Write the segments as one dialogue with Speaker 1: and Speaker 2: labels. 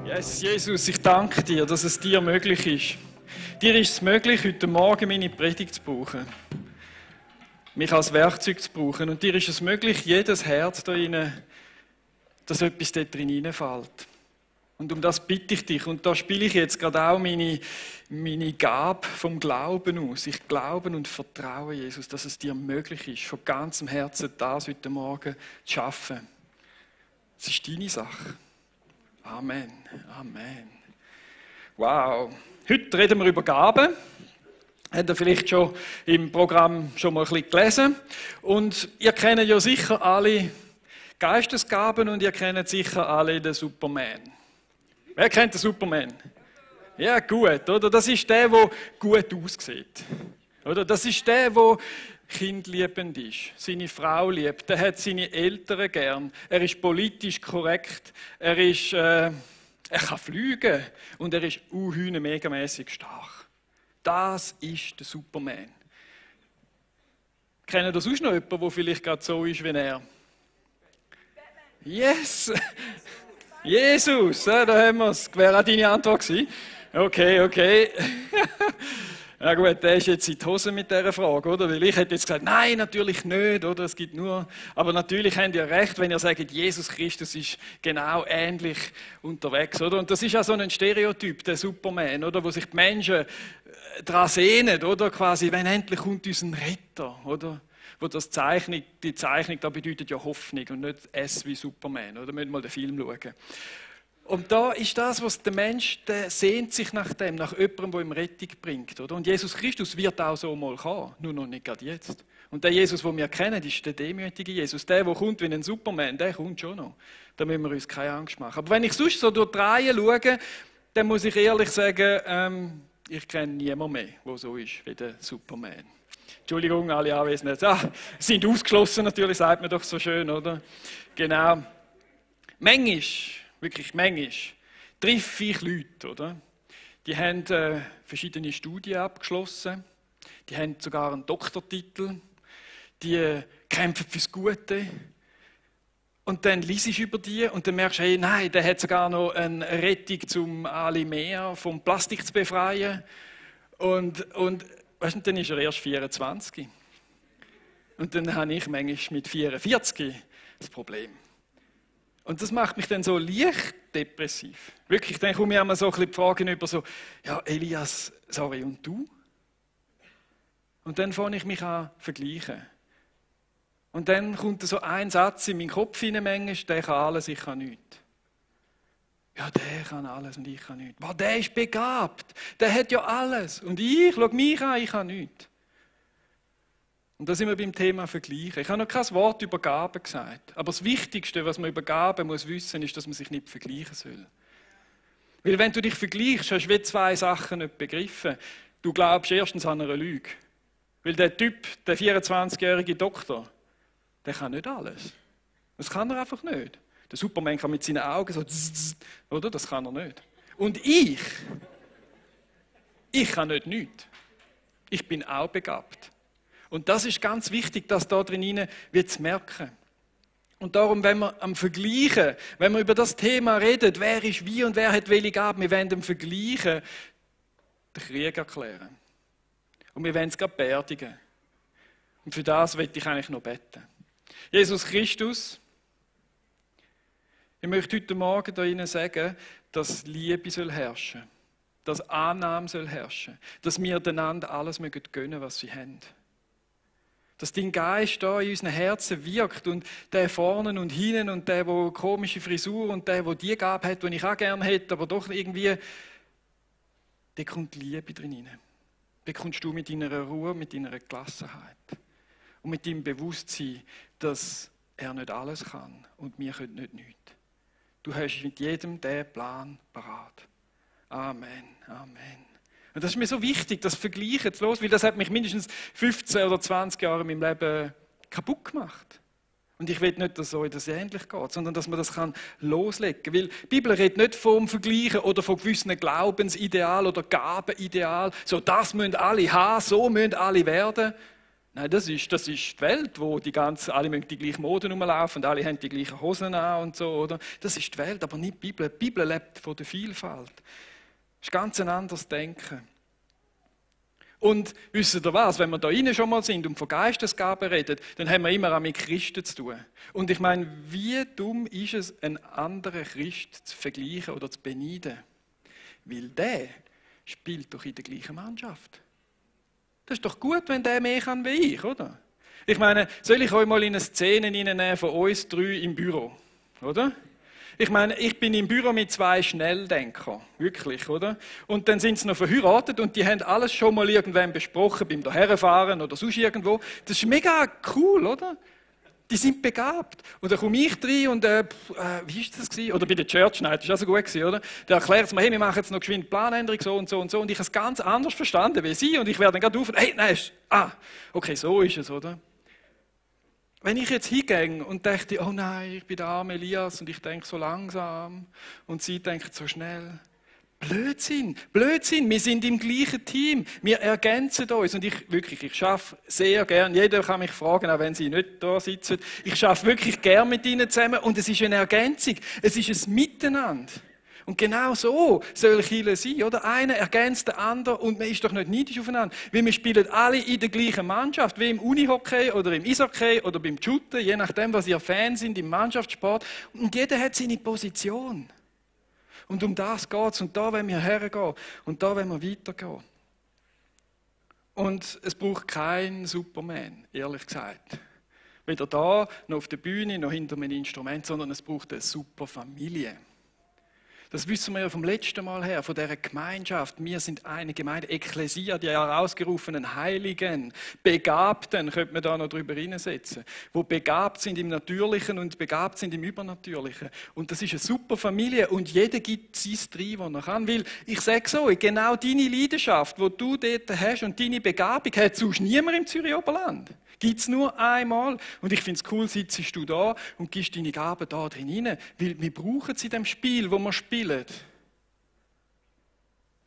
Speaker 1: Yes, Jesus, ich danke dir, dass es dir möglich ist. Dir ist es möglich, heute Morgen meine Predigt zu brauchen. Mich als Werkzeug zu brauchen. Und dir ist es möglich, jedes Herz da rein, dass etwas dort drin hineinfällt. Und um das bitte ich dich. Und da spiele ich jetzt gerade auch meine Gabe vom Glauben aus. Ich glaube und vertraue, Jesus, dass es dir möglich ist, von ganzem Herzen das heute Morgen zu schaffen. Es ist deine Sache. Amen. Amen. Wow. Heute reden wir über Gaben. Habt ihr vielleicht schon im Programm schon mal ein bisschen gelesen. Und ihr kennt ja sicher alle Geistesgaben und ihr kennt sicher alle den Superman. Wer kennt den Superman? Ja, gut, oder? Das ist der gut aussieht. Oder? Das ist der kindliebend ist, seine Frau liebt, er hat seine Eltern gern, er ist politisch korrekt, er kann fliegen und er ist megamässig stark. Das ist der Superman. Kennen das sonst noch jemanden, der vielleicht gerade so ist wie er? Yes! Jesus, da haben wir es. Wäre auch deine Antwort gewesen? Okay. Ja gut, der ist jetzt in die Hose mit dieser Frage, oder? Weil ich hätte jetzt gesagt, nein, natürlich nicht, oder? Es gibt nur... Aber natürlich habt ihr recht, wenn ihr sagt, Jesus Christus ist genau ähnlich unterwegs, oder? Und das ist auch so ein Stereotyp, der Superman, oder? Wo sich die Menschen daran sehnen, oder? Quasi, wenn endlich kommt unser Retter, oder? Wo die Zeichnung, da bedeutet ja Hoffnung und nicht S wie Superman, oder? Wir müssen mal den Film schauen. Und da ist das, was der Mensch, der sehnt sich nach dem, nach jemandem, der ihm Rettung bringt. Oder? Und Jesus Christus wird auch so mal kommen, nur noch nicht gerade jetzt. Und der Jesus, den wir kennen, ist der demütige Jesus. Der kommt wie ein Superman, der kommt schon noch. Da müssen wir uns keine Angst machen. Aber wenn ich sonst so durch die Reihe schaue, dann muss ich ehrlich sagen, ich kenne niemanden mehr, der so ist wie der Superman. Entschuldigung, alle Anwesenden. Sind ausgeschlossen natürlich, sagt man doch so schön, oder? Genau. Manchmal treffe ich Leute, oder? Die haben verschiedene Studien abgeschlossen, die haben sogar einen Doktortitel, die kämpfen fürs Gute. Und dann liest du über die und dann merkst du, hey, nein, der hat sogar noch eine Rettung, um alle Meer vom Plastik zu befreien. Und weißt du, dann ist er erst 24. Und dann habe ich manchmal mit 44 das Problem. Und das macht mich dann so leicht depressiv. Wirklich, dann komme ich einmal so ein bisschen die Fragen über so, ja Elias, sorry, und du? Und dann fange ich mich an zu vergleichen. Und dann kommt so ein Satz in meinen Kopf hinein, manchmal, der kann alles, ich kann nichts. Ja, der kann alles und ich kann nichts. Boah, der ist begabt, der hat ja alles. Und ich, schau mich an, ich kann nichts. Und da sind wir beim Thema Vergleichen. Ich habe noch kein Wort über Gaben gesagt. Aber das Wichtigste, was man über Gaben muss wissen, ist, dass man sich nicht vergleichen soll. Weil wenn du dich vergleichst, hast du wie zwei Sachen nicht begriffen. Du glaubst erstens an eine Lüge. Weil der Typ, der 24-jährige Doktor, der kann nicht alles. Das kann er einfach nicht. Der Superman kann mit seinen Augen so oder? Das kann er nicht. Und ich kann nicht. Ich bin auch begabt. Und das ist ganz wichtig, das da drin wird zu merken. Und darum, wenn wir am Vergleichen, wenn wir über das Thema reden, wer ist wie und wer hat welche Gaben, wir wollen am Vergleichen den Krieg erklären. Und wir wollen es gerade beerdigen. Und für das will ich eigentlich noch beten. Jesus Christus, ich möchte heute Morgen da Ihnen sagen, dass Liebe soll herrschen, dass Annahme soll herrschen, dass wir einander alles gönnen mögen, was sie haben. Dass dein Geist da in unseren Herzen wirkt und der vorne und hinten und der komische Frisur und der die Gabe hat, die ich auch gerne hätte, aber doch irgendwie, da kommt Liebe drin rein. Da kommst du mit deiner Ruhe, mit deiner Gelassenheit und mit deinem Bewusstsein, dass er nicht alles kann und wir können nicht nichts. Du hast mit jedem den Plan parat. Amen, Amen. Und das ist mir so wichtig, das Vergleichen zu los, weil das hat mich mindestens 15 oder 20 Jahre in meinem Leben kaputt gemacht. Und ich will nicht, dass es euch das ähnlich geht, sondern dass man das loslegen kann. Weil die Bibel redet nicht vom Vergleichen oder von gewissen Glaubensideal oder Gabenideal. So, das müssen alle haben, so müssen alle werden. Nein, das ist die Welt, wo alle mögen die gleichen Moden rumlaufen und alle haben die gleichen Hosen an und so, oder? Das ist die Welt, aber nicht die Bibel. Die Bibel lebt von der Vielfalt. Das ist ganz ein anderes Denken. Und wisst ihr was, wenn wir da rein schon mal sind und von Geistesgaben reden, dann haben wir immer auch mit Christen zu tun. Und ich meine, wie dumm ist es, einen anderen Christ zu vergleichen oder zu beneiden? Weil der spielt doch in der gleichen Mannschaft. Das ist doch gut, wenn der mehr kann wie ich, oder? Ich meine, soll ich euch mal in eine Szene hineinnehmen von uns 3 im Büro, oder? Ich meine, ich bin im Büro mit 2 Schnelldenkern, wirklich, oder? Und dann sind sie noch verheiratet und die haben alles schon mal irgendwann besprochen, beim Daherfahren oder sonst irgendwo. Das ist mega cool, oder? Die sind begabt. Und dann komme ich rein und, wie war das gewesen? Oder bei der Church Night, das war auch so gut gewesen, oder? Der erklärt es mir, hey, wir machen jetzt noch geschwind Planänderung, so und so und so. Und ich habe es ganz anders verstanden wie sie. Und ich werde dann gerade auf, hey, nein, okay, so ist es, oder? Wenn ich jetzt hingehe und dachte, oh nein, ich bin der arme Elias und ich denke so langsam und sie denkt so schnell. Blödsinn, wir sind im gleichen Team, wir ergänzen uns und ich arbeite sehr gern, jeder kann mich fragen, auch wenn sie nicht da sitzen, ich arbeite wirklich gern mit ihnen zusammen und es ist eine Ergänzung, es ist ein Miteinander. Und genau so soll Kirche sein, oder? Einer ergänzt den anderen und man ist doch nicht neidisch aufeinander. Weil wir spielen alle in der gleichen Mannschaft, wie im Unihockey oder im Eishockey oder beim Shooten, je nachdem, was ihr Fans sind, im Mannschaftssport. Und jeder hat seine Position. Und um das geht es. Und da wollen wir hergehen. Und da wollen wir weitergehen. Und es braucht keinen Superman, ehrlich gesagt. Weder da, noch auf der Bühne, noch hinter einem Instrument, sondern es braucht eine super Familie. Das wissen wir ja vom letzten Mal her, von dieser Gemeinschaft. Wir sind eine Gemeinde, Ekklesia, die herausgerufenen Heiligen, Begabten, könnte man da noch drüber hineinsetzen, wo begabt sind im Natürlichen und begabt sind im Übernatürlichen. Und das ist eine super Familie und jeder gibt sein Drin, was er kann. Weil ich sage so, genau deine Leidenschaft, die du dort hast und deine Begabung, hat sonst niemand im Zürich Oberland. Gibt es nur einmal. Und ich finde es cool, sitzt du da und gibst deine Gaben da drin hinein. Weil wir brauchen sie in dem Spiel, wo wir spielen.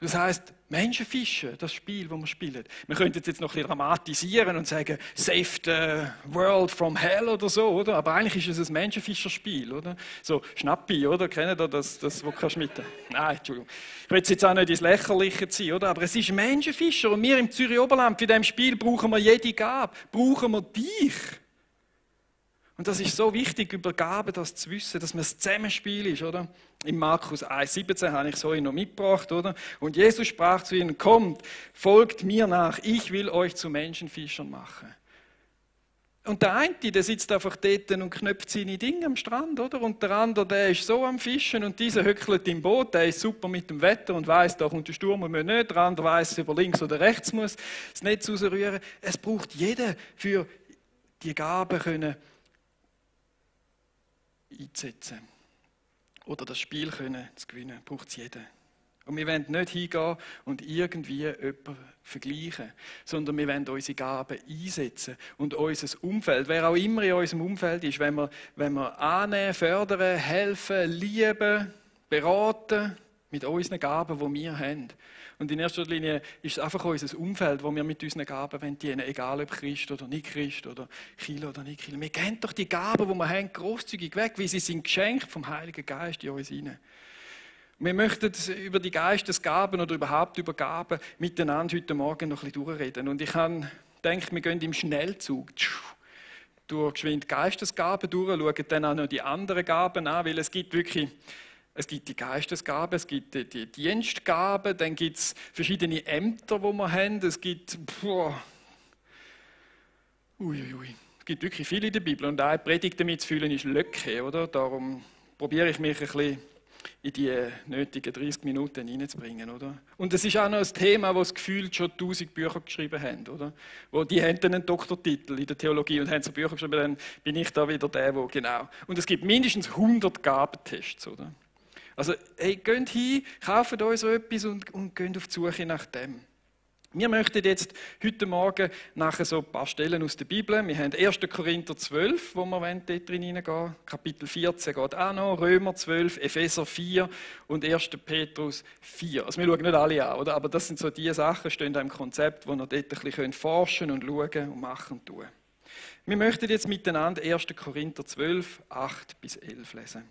Speaker 1: Das heisst, Menschenfischen, das Spiel, das wir spielen. Wir könnten jetzt noch ein bisschen dramatisieren und sagen, save the world from hell oder so, oder? Aber eigentlich ist es ein Menschenfischerspiel, oder? So, Schnappi, oder? Kennt ihr das wo kannst du mit? Nein, Entschuldigung. Ich will jetzt auch nicht ins Lächerliche ziehen, oder? Aber es ist Menschenfischer und wir im Zürich Oberland, für dieses Spiel brauchen wir jede Gabe, brauchen wir dich. Und das ist so wichtig, über Gaben das zu wissen, dass man ein Zusammenspiel ist, oder? Im Markus 1,17 habe ich es euch noch mitgebracht, oder? Und Jesus sprach zu ihnen, kommt, folgt mir nach, ich will euch zu Menschenfischern machen. Und der eine, der sitzt einfach dort und knöpft seine Dinge am Strand, oder? Und der andere, der ist so am Fischen und dieser höckelt im Boot, der ist super mit dem Wetter und weiss, da kommt der Sturm und wir nicht. Der andere weiss, ob er links oder rechts muss das Netz rausrühren. Es braucht jeder für die Gaben können einzusetzen. Oder das Spiel zu gewinnen, braucht es jeder. Und wir wollen nicht hingehen und irgendwie jemanden vergleichen, sondern wir wollen unsere Gaben einsetzen und unser Umfeld, wer auch immer in unserem Umfeld ist, wenn wir annehmen, fördern, helfen, lieben, beraten mit unseren Gaben, die wir haben. Und in erster Linie ist es einfach unser Umfeld, wo wir mit unseren Gaben dienen, egal ob Christ oder nicht Christ oder Kirche oder nicht Kirche. Wir geben doch die Gaben, die wir haben, grosszügig weg, weil sie sind geschenkt vom Heiligen Geist in uns hinein. Wir möchten über die Geistesgaben oder überhaupt über Gaben miteinander heute Morgen noch ein bisschen durchreden. Und ich denke, wir gehen im Schnellzug durch geschwind Geistesgaben durch, schauen dann auch noch die anderen Gaben an, weil es gibt die Geistesgaben, es gibt die Dienstgaben, dann gibt es verschiedene Ämter, die wir haben. Es gibt, es gibt wirklich viele in der Bibel. Und eine Predigt damit zu füllen ist Lücke, oder? Darum probiere ich mich ein bisschen in die nötigen 30 Minuten hineinzubringen, oder? Und es ist auch noch ein Thema, das gefühlt schon 1000 Bücher geschrieben haben, oder? Die haben dann einen Doktortitel in der Theologie und haben so Bücher geschrieben, dann bin ich da wieder der, genau. Und es gibt mindestens 100 Gabentests, oder? Also, hey, geht hin, kauft euch so etwas und geht auf die Suche nach dem. Wir möchten jetzt heute Morgen nachher so ein paar Stellen aus der Bibel. Wir haben 1. Korinther 12, wo wir dort drin hineingehen. Kapitel 14 geht auch noch, Römer 12, Epheser 4 und 1. Petrus 4. Also wir schauen nicht alle an, oder? Aber das sind so die Sachen, stehen da im Konzept, wo wir dort ein bisschen forschen und schauen und machen und tun. Wir möchten jetzt miteinander 1. Korinther 12, 8 bis 11 lesen.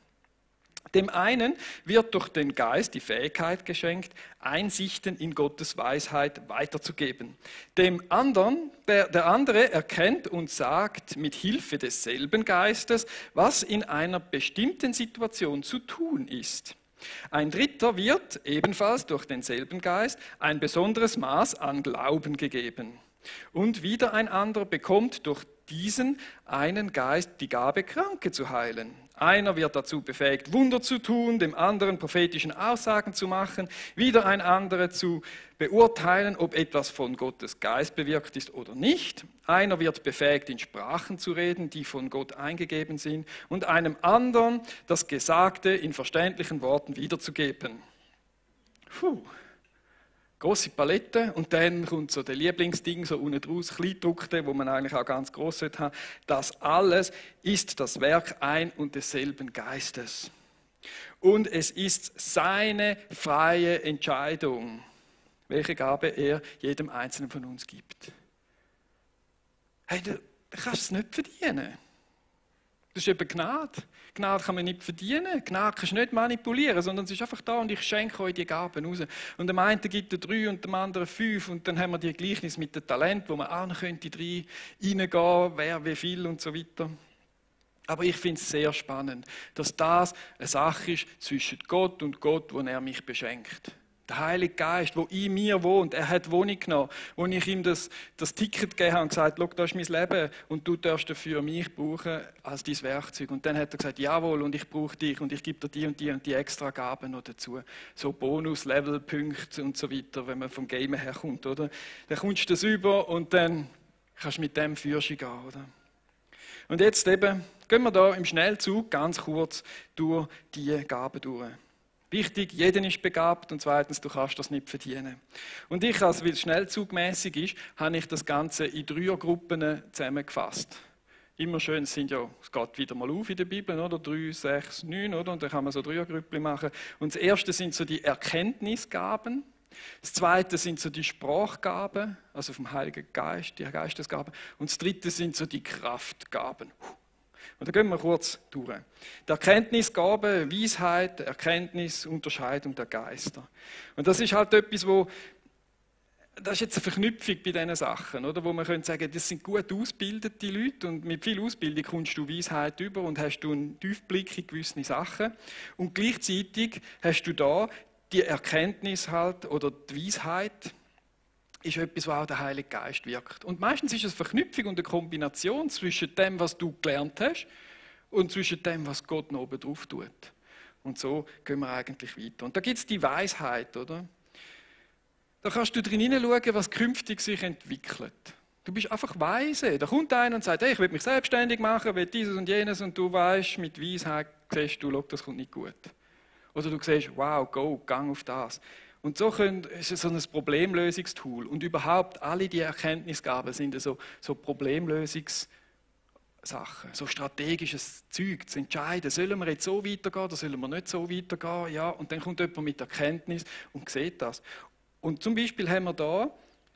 Speaker 1: Dem einen wird durch den Geist die Fähigkeit geschenkt, Einsichten in Gottes Weisheit weiterzugeben. Dem anderen, der andere erkennt und sagt mit Hilfe desselben Geistes, was in einer bestimmten Situation zu tun ist. Ein dritter wird, ebenfalls durch denselben Geist, ein besonderes Maß an Glauben gegeben. Und wieder ein anderer bekommt durch diesen einen Geist die Gabe, Kranke zu heilen. Einer wird dazu befähigt, Wunder zu tun, dem anderen prophetischen Aussagen zu machen, wieder ein anderer zu beurteilen, ob etwas von Gottes Geist bewirkt ist oder nicht. Einer wird befähigt, in Sprachen zu reden, die von Gott eingegeben sind, und einem anderen das Gesagte in verständlichen Worten wiederzugeben. Grosse Palette, und dann kommt so der Lieblingsding so unten draus, Kleingedruckte, wo man eigentlich auch ganz gross haben sollte. Das alles ist das Werk ein und desselben Geistes. Und es ist seine freie Entscheidung, welche Gabe er jedem Einzelnen von uns gibt. Hey, du kannst es nicht verdienen. Das ist eben Gnade. Gnade kann man nicht verdienen. Gnade kannst du nicht manipulieren, sondern es ist einfach da und ich schenke euch die Gaben raus. Und dem einen gibt er 3 und dem anderen 5 und dann haben wir die Gleichnis mit dem Talent, wo man auch könnte reingehen, wer wie viel und so weiter. Aber ich finde es sehr spannend, dass das eine Sache ist zwischen Gott und Gott, wo er mich beschenkt. Der Heilige Geist, der in mir wohnt, er hat Wohnung genommen, wo ich ihm das Ticket gegeben habe und gesagt, schau, das ist mein Leben und du darfst dafür mich brauchen als dein Werkzeug. Und dann hat er gesagt, jawohl, und ich brauche dich und ich gebe dir die und die extra Gaben noch dazu. So Bonus, Level, Punkte und so weiter, wenn man vom Game herkommt, oder? Dann kommst du das über und dann kannst du mit dem Fürschen gehen, oder? Und jetzt eben, gehen wir da im Schnellzug ganz kurz durch die Gaben durch. Wichtig, jeder ist begabt und zweitens, du kannst das nicht verdienen. Und ich, weil es schnellzugmässig ist, habe ich das Ganze in 3 Gruppen zusammengefasst. Immer schön, es geht wieder mal auf in der Bibel, oder? 3, 6, 9, oder? Und dann kann man so 3 Gruppen machen. Und das erste sind so die Erkenntnisgaben. Das zweite sind so die Sprachgaben, also vom Heiligen Geist, die Geistesgaben. Und das dritte sind so die Kraftgaben. Und da gehen wir kurz durch. Die Erkenntnisgabe, Weisheit, Erkenntnis, Unterscheidung der Geister. Und das ist halt etwas, das ist jetzt eine Verknüpfung bei diesen Sachen, oder? Wo man könnte sagen, das sind gut ausgebildete Leute und mit viel Ausbildung kommst du Weisheit über und hast du einen Tiefblick in gewisse Sachen. Und gleichzeitig hast du da die Erkenntnis halt, oder die Weisheit, ist etwas, wo auch der Heilige Geist wirkt. Und meistens ist es eine Verknüpfung und eine Kombination zwischen dem, was du gelernt hast, und zwischen dem, was Gott noch oben drauf tut. Und so gehen wir eigentlich weiter. Und da gibt es die Weisheit, oder? Da kannst du drin hineinschauen, was künftig sich entwickelt. Du bist einfach weise. Da kommt einer und sagt, hey, ich will mich selbstständig machen, will dieses und jenes, und du weißt, mit Weisheit siehst du, das kommt nicht gut. Oder du siehst, wow, gang auf das. Und so ist es so ein Problemlösungstool. Und überhaupt alle die Erkenntnisgaben sind so Problemlösungssachen, so strategisches Zeug zu entscheiden. Sollen wir jetzt so weitergehen oder sollen wir nicht so weitergehen? Ja, und dann kommt jemand mit Erkenntnis und sieht das. Und zum Beispiel haben wir da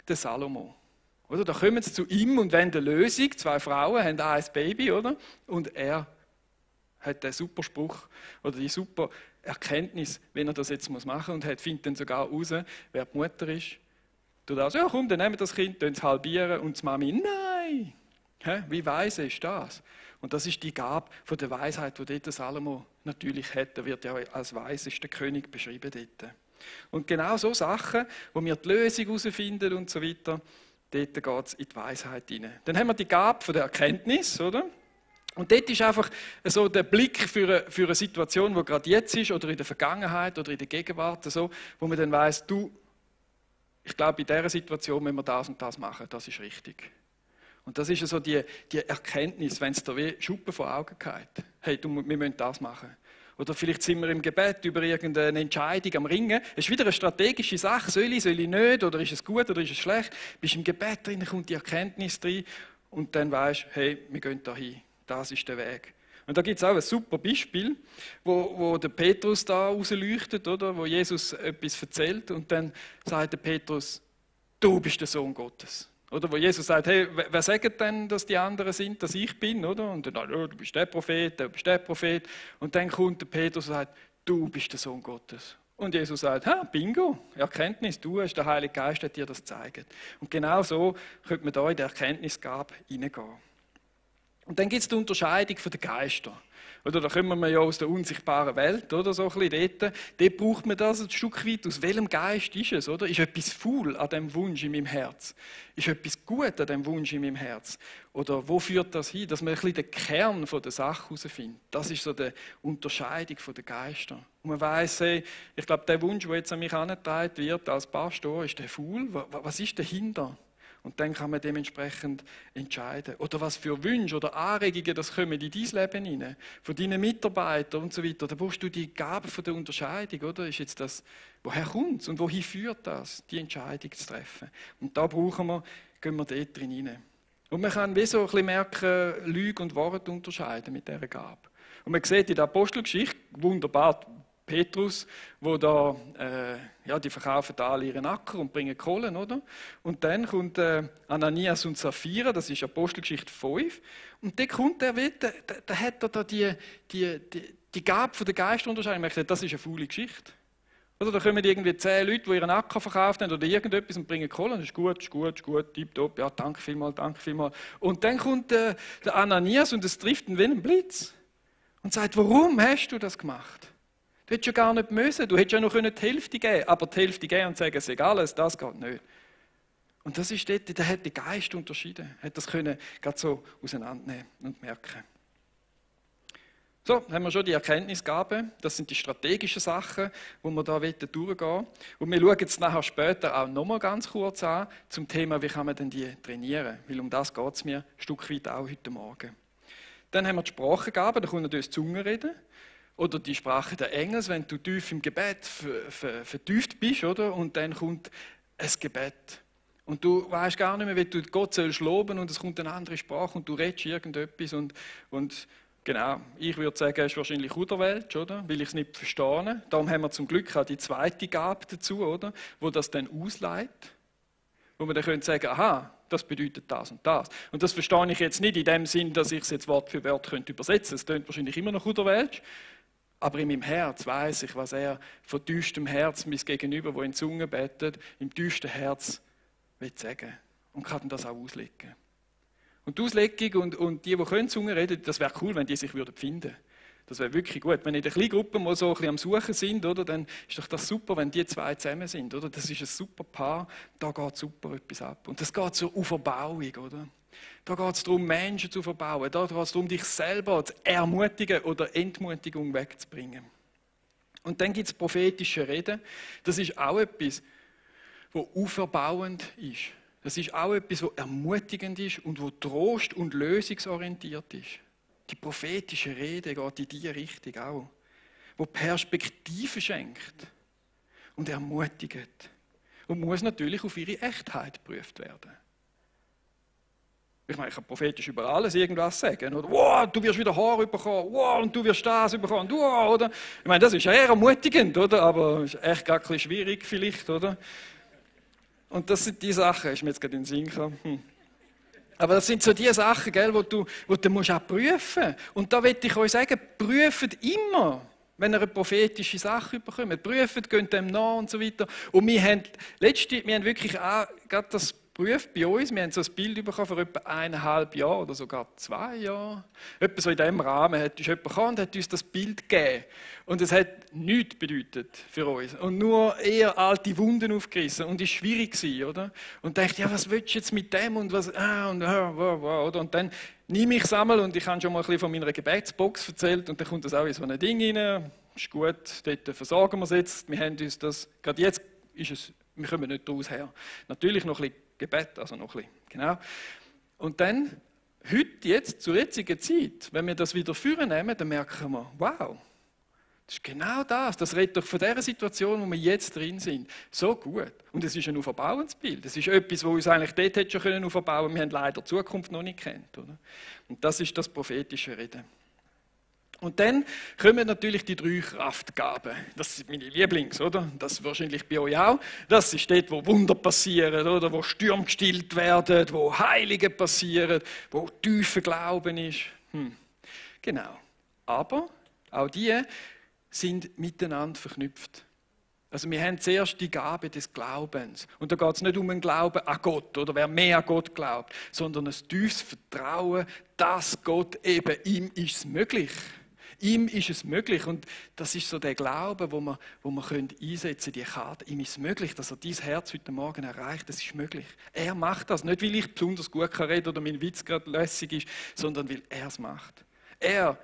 Speaker 1: den Salomo. Oder? Da kommen sie zu ihm und wollen eine Lösung. 2 Frauen haben ein Baby, oder? Und er hat den super Spruch oder die super Erkenntnis, wenn er das jetzt machen muss, und findet dann sogar raus, wer die Mutter ist. Du sagst, ja komm, dann nehmen wir das Kind, es halbieren, und die Mami, nein! Wie weise ist das? Und das ist die Gabe von der Weisheit, die dort Salomo natürlich hat. Er wird ja als weisester König beschrieben dort. Und genau so Sachen, wo wir die Lösung herausfinden und so weiter, dort geht es in die Weisheit hinein. Dann haben wir die Gabe von der Erkenntnis, oder? Und dort ist einfach so der Blick für eine Situation, die gerade jetzt ist, oder in der Vergangenheit, oder in der Gegenwart, so, wo man dann weiss, ich glaube, in dieser Situation müssen wir das und das machen, das ist richtig. Und das ist so die Erkenntnis, wenn es dir wie Schuppen vor Augen geht. Hey, wir müssen das machen. Oder vielleicht sind wir im Gebet über irgendeine Entscheidung am Ringen. Es ist wieder eine strategische Sache. Soll ich nicht? Oder ist es gut oder ist es schlecht? Bist im Gebet drin, kommt die Erkenntnis drin und dann weisst du, hey, wir gehen da hin. Das ist der Weg. Und da gibt es auch ein super Beispiel, wo der Petrus da rausleuchtet, oder? Wo Jesus etwas erzählt und dann sagt der Petrus, du bist der Sohn Gottes. Oder wo Jesus sagt, hey, wer sagt denn, dass die anderen sind, dass ich bin? Oder? Und dann, oh, du bist der Prophet, du bist der Prophet. Und dann kommt der Petrus und sagt, du bist der Sohn Gottes. Und Jesus sagt, bingo, Erkenntnis, du hast, der Heilige Geist hat dir das gezeigt. Und genau so könnte man da in die Erkenntnisgabe hineingehen. Und dann gibt es die Unterscheidung der Geister. Oder da kommen wir ja aus der unsichtbaren Welt, oder so ein bisschen dort. Dort braucht man das ein Stück weit. Aus welchem Geist ist es, oder? Ist etwas faul an dem Wunsch in meinem Herz? Ist etwas gut an dem Wunsch in meinem Herz? Oder wo führt das hin? Dass man ein bisschen den Kern der Sache herausfindet. Das ist so die Unterscheidung der Geister. Und man weiss, hey, ich glaube, der Wunsch, der jetzt an mich herangetragen wird als Pastor, ist der faul? Was ist dahinter? Und dann kann man dementsprechend entscheiden. Oder was für Wünsche oder Anregungen das kommen in dein Leben hinein, von deinen Mitarbeitern und so weiter. Da brauchst du die Gabe von der Unterscheidung, oder? Ist jetzt das, woher kommt es und wohin führt das, die Entscheidung zu treffen? Und da gehen wir dort drin hinein. Und man kann wie so ein bisschen merken, Lüge und Wahrheit unterscheiden mit dieser Gabe. Und man sieht in der Apostelgeschichte wunderbar, Petrus, wo da, die verkaufen alle ihren Acker und bringen Kohlen, oder? Und dann kommt Ananias und Sapphira, das ist Apostelgeschichte 5, und dann kommt der wieder, da hat er da die Gabe von der Geisterunterscheidung. Ich dachte, das ist eine faule Geschichte. Oder da kommen irgendwie 10 Leute, die ihren Acker verkauft haben oder irgendetwas und bringen Kohlen, das ist gut, tipptopp, ja, danke vielmals. Und dann kommt der Ananias und es trifft ihn wie ein Blitz und sagt, warum hast du das gemacht? Du hättest ja gar nicht müssen. Du hättest ja noch die Hälfte geben, aber die Hälfte geben und sagen, es ist alles, das geht nicht. Und das ist dort, da hat der Geist unterschieden, hat das können gerade so auseinandernehmen und merken. So, haben wir schon die Erkenntnisgabe. Das sind die strategischen Sachen, wo wir da durchgehen wollen. Und wir schauen jetzt nachher später auch nochmal ganz kurz an zum Thema, wie kann man denn die trainieren? Weil um das geht es mir ein Stück weit auch heute Morgen. Dann haben wir die Sprachengabe, da kommt natürlich das Zungenreden. Oder die Sprache der Engels, wenn du tief im Gebet vertieft bist, oder? Und dann kommt ein Gebet. Und du weißt gar nicht mehr, wie du Gott sollst loben und es kommt eine andere Sprache und du redest irgendetwas und genau, ich würde sagen, es ist wahrscheinlich Uderwelsch, oder? Weil ich es nicht verstehe. Darum haben wir zum Glück auch die zweite Gabe dazu, oder? Wo das dann ausleitet. Wo man dann sagen könnte, aha, das bedeutet das und das. Und das verstehe ich jetzt nicht in dem Sinn, dass ich es jetzt Wort für Wort übersetzen könnte. Es klingt wahrscheinlich immer noch Uderwelsch. Aber in meinem Herz weiß ich, was er von tiefstem Herz mein Gegenüber, wo in Zunge betet, im tiefsten Herz will sagen. Und kann das auch auslegen. Und die Auslegung und die können Zunge reden, das wäre cool, wenn die sich finden würden. Das wäre wirklich gut. Wenn in der kleinen Gruppe mal so ein bisschen am Suchen sind, oder, dann ist doch das super, wenn die zwei zusammen sind. Oder? Das ist ein super Paar, da geht super etwas ab. Und das geht so auf Verbauung, oder? Da geht es darum, Menschen zu verbauen. Da geht es darum, dich selber zu ermutigen oder Entmutigung wegzubringen. Und dann gibt es prophetische Reden. Das ist auch etwas, was auferbauend ist. Das ist auch etwas, was ermutigend ist und was trost- und lösungsorientiert ist. Die prophetische Rede geht in diese Richtung auch. Wo Perspektive schenkt und ermutigt. Und muss natürlich auf ihre Echtheit geprüft werden. Ich meine, ich kann prophetisch über alles irgendwas sagen. Oder, wow, du wirst wieder Haar bekommen, wow, und du wirst das bekommen, wow, oder? Ich meine, das ist eher ermutigend, oder? Aber ist echt gar ein bisschen schwierig vielleicht, oder? Und das sind die Sachen, ist mir jetzt gerade in den Sinn gekommen. Aber das sind so die Sachen, gell, wo du musst auch prüfen musst. Und da möchte ich euch sagen, prüft immer, wenn ihr eine prophetische Sache bekommt. Prüft, geht dem nach und so weiter. Und wir haben wirklich auch gerade das geprüft bei uns. Wir haben so ein Bild bekommen vor etwa 1,5 Jahren oder sogar 2 Jahren. Etwa so in diesem Rahmen ist jemand gekommen und hat uns das Bild gegeben. Und es hat nichts bedeutet für uns. Und nur eher alte Wunden aufgerissen. Und es war schwierig gewesen, oder? Und dachte, ja, was willst du jetzt mit dem? Und was, oder? Und dann nehme ich es einmal und ich habe schon mal ein bisschen von meiner Gebetsbox erzählt und dann kommt das auch in so ein Ding rein. Ist gut, dort versorgen wir es jetzt. Wir haben uns das, gerade jetzt ist es, wir kommen nicht daraus her. Natürlich noch ein bisschen Gebet, also noch ein bisschen, genau. Und dann, heute, jetzt, zur jetzigen Zeit, wenn wir das wieder vornehmen, dann merken wir, wow, Das ist genau das. Das redet doch von der Situation, wo wir jetzt drin sind. So gut. Und es ist ein auferbauendes Bild. Es ist etwas, wo uns eigentlich dort hätte schon auferbauen können. Wir haben leider die Zukunft noch nicht kennt, oder? Und das ist das prophetische Reden. Und dann kommen natürlich die 3 Kraftgaben. Das sind meine Lieblings, oder? Das ist wahrscheinlich bei euch auch. Das ist dort, wo Wunder passieren, oder? Wo Stürme gestillt werden, wo Heilige passieren, wo tiefer Glauben ist. Genau. Aber auch die sind miteinander verknüpft. Also wir haben zuerst die Gabe des Glaubens. Und da geht es nicht um einen Glauben an Gott oder wer mehr an Gott glaubt, sondern ein tiefes Vertrauen, dass Gott eben, ihm ist es möglich. Ihm ist es möglich und das ist so der Glaube, wo wir einsetzen können, die Karte. Ihm ist es möglich, dass er dein Herz heute Morgen erreicht. Das ist möglich. Er macht das, nicht weil ich besonders gut reden kann oder mein Witz gerade lässig ist, sondern weil er es macht. Er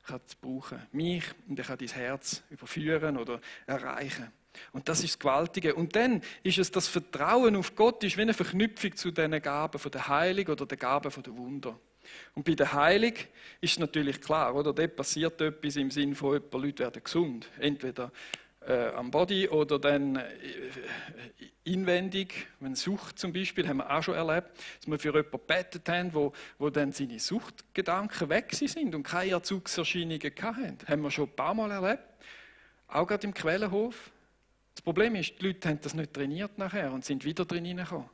Speaker 1: kann es brauchen, mich, und er kann dein Herz überführen oder erreichen. Und das ist das Gewaltige. Und dann ist es das Vertrauen auf Gott, ist wie eine Verknüpfung zu den Gaben von der Heilung oder den Gaben von der Wunder. Und bei der Heilung ist es natürlich klar, oder? Dort passiert etwas im Sinne von, Leute werden gesund. Entweder am Body oder dann inwendig, wenn Sucht zum Beispiel, haben wir auch schon erlebt, dass wir für jemanden gebetet haben, wo dann seine Suchtgedanken weg sind und keine Erzugserscheinungen hatten. Haben wir schon ein paar Mal erlebt, auch gerade im Quellenhof. Das Problem ist, die Leute haben das nicht trainiert nachher und sind wieder drin hineingekommen.